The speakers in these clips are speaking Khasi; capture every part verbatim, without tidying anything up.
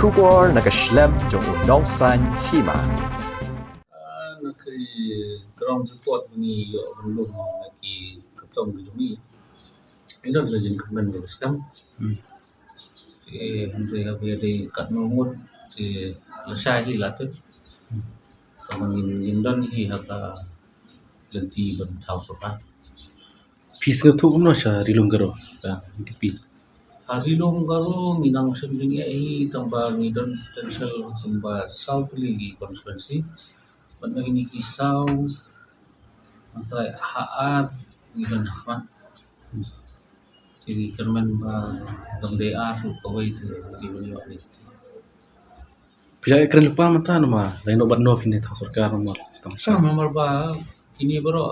Khubor na ka shlem jong u nongsan hima. Ah, na ki ground report ba ngi ïoh ban lum na ki kyrtong ki jong ngi. Ngi don ka jingkyrmen kaba skhem. Hmm. Te hynrei haba ïadei katno ngut te lashai hi la tip. Hmm. Tangba ngin, ngin don hi ha ka lynti ban thaw sorkar. Phi sngewthuh kumno sha Ri Lum Garo, ka N P P? Ha Ri Lum Garo ngi nang shem jingeh hi, tangba ngi don potential kumba saw tylli ki constituency. Bad na kine ki saw, nang trai ha ar ngi don ha khmat. Te ngi kyrmen ba dang dei ar ruh kawei te ngi ban ïoh ne. Phi la ïakren lypa mynta namar la ïa no bad no phin ïa thaw sorkar namar tang. Sa namar ba kine baroh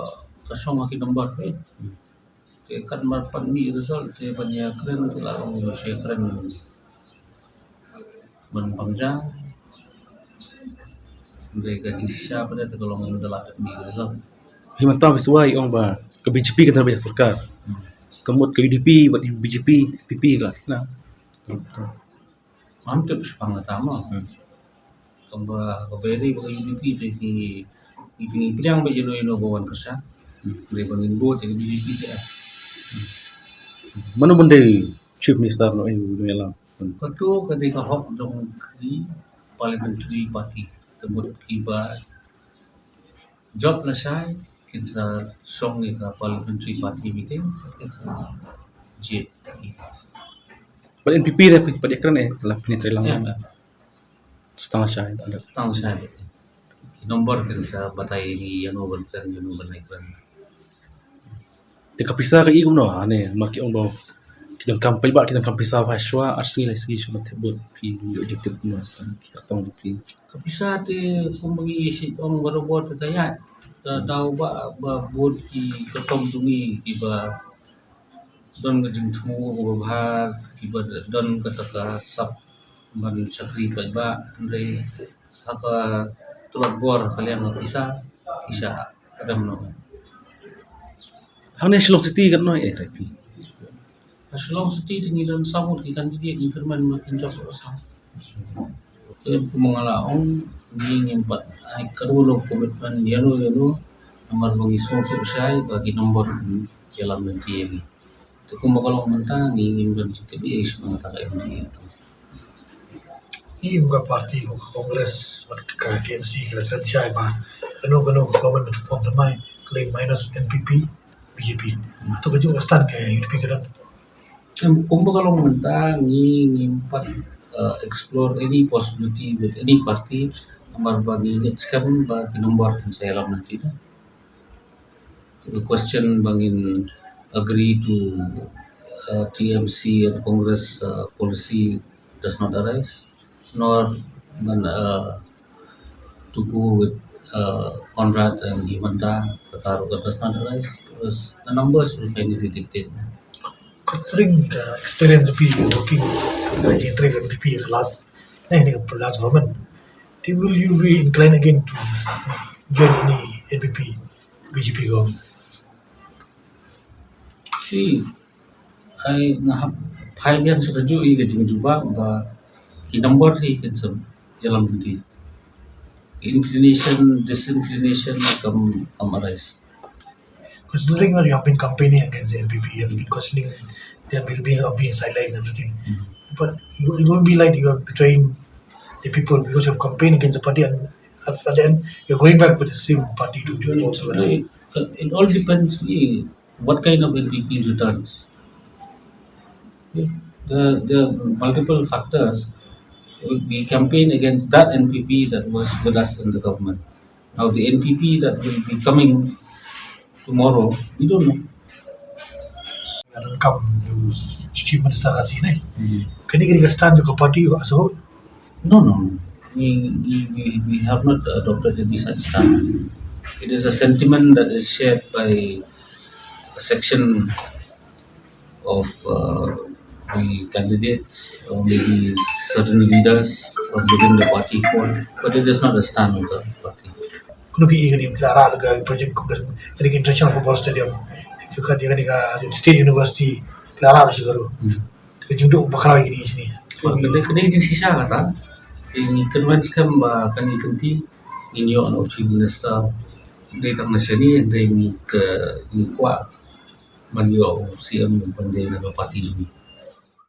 ka shong ha ki number, eh. Hmm. Te katba pat mih result te ban ïakren te la long ïa shu ïakren ban pynjah. Hynrei ka jingshisha pat te ka long ynda la dep mih result. Hi mynta phi shu ïa ong ba ka B J P kan dei ban ïa sorkar. Hmm. Ka mut ka U D P bad B J P, N P P la thikna. Ngam tip shaphang kata mo. Hmm. Tangba kaba ïadei bad ka U D P te ki, ki, ki pdiang ba ïano ïano ba wan kyrshan. Hmm. Hynrei ba ngin vote ïa ka B J P te. Mano ban dei Chief Minister, no, eh, u dei ïalam. Hmm. Kato ka dei ka hok jong ki parliamentary party. Te mut kiba jop lashai kin sa shong ïa ka parliamentary party meeting, kin sa jied. Bad N P P re, pat ïakren eh, la pynit re lang. Ïa. Tang lashai, tang lashai. Ki number kin sa batai ïa ngi ïano ban kren, ïano ban ïakren. Te ka pisa ka i kumno, ha ne, ma ki ong ba ki donkam, paidbah ki donkam pisa ba shuwa ar sngi lai sngi shuwa ban thep vote, phi ïoh jingtip kumno, ki kyrtong jong phi. Ka pisa te kumba ngi ïa shu ong barabor te ka ïaid, ka daw ba, ba bun ki kyrtong jong ngi kiba don ka jingthmu kaba bha, kiba don kata ka sap ban shakri paidbah, hynrei ha ka tlot bor ka liang ka pisa, pisa ka dang noh. Hangne Shillong City katno eh, Raiphi? Ha Shillong City te ngi don saw ngut ki candidate ngi kyrmen ba kin jop. Te kumba nga la ong, ngi ngim pat ai kato lok commitment ïano ïano namar ba ngi sngewthuh shai ba ki number kin ïalam lynti ïa ngi. Te kumba ka long mynta ngi ngim don jingtip ei ei shuwa na kata ka M D A. Ngi kum ka party, kum ka Congress bad ka T M C ki la kren shai ba kano kano ka government to form thymmai, khlem minus N P P, B J P. To ka juh ka stand ka U D P ka don. Em, kumba ka long mynta ngi ngim pat, uh, explore any possibility with any party namar ba ngi ngeit skhem ba ki number kin sa ïalam lynti. The question ba ngin agree to, uh, T M C and Congress, uh, policy does not arise, nor ban, uh, to go with, uh, Conrad and Himanta, kata ruh ka does not arise, because the numbers will finally dictate. Considering the experience of you working, uh, N P P last, eh, last government, will you be inclined again to join any N P P, B J P government? See, ai nga hap phai biang sha kajuh ïa ka jingjubab ba ki number hi kin sa ïalam lynti. Ki inclination, disinclination kam, kam arise. Considering that you have been campaigning against the N P P, you have been questioning them, being, being sidelined and everything. Hmm. But you, it won't be like you are betraying the people because you have campaigned against the party and at, at the end you're going back with the same party to join also. It, it all depends, eh, what kind of N P P returns. There, there are multiple factors. We campaign against that N P P that was with us in the government. Now, the N P P that will be coming tomorrow, we don't know. Welcome to Chief Minister Khasi, ne? Hmm. Kane ka dei ka stand jong ka party as a whole? No, no, no. We, we, we, we have not adopted any such stand. It is a sentiment that is shared by a section of, uh, the candidates or maybe certain leaders from within the party fold, but it is not a stand of the party. Kumno phi ïohi kane, phi la rah ka project, ka dei ka International Football Stadium, phi ïohi kane ka State University, phi la rah sha Garo. Hmm. Ka jingduk bakla ïa kine shane. Ka dei ka dei jingshisha kata. Te ngi kynmaw skhem ba kane ka kynti ngin ïoh na u Chief Minister. Dei tang na shane, dei ngi ka ngi kwah ban ïoh u C M ban dei na ka party jong ngi.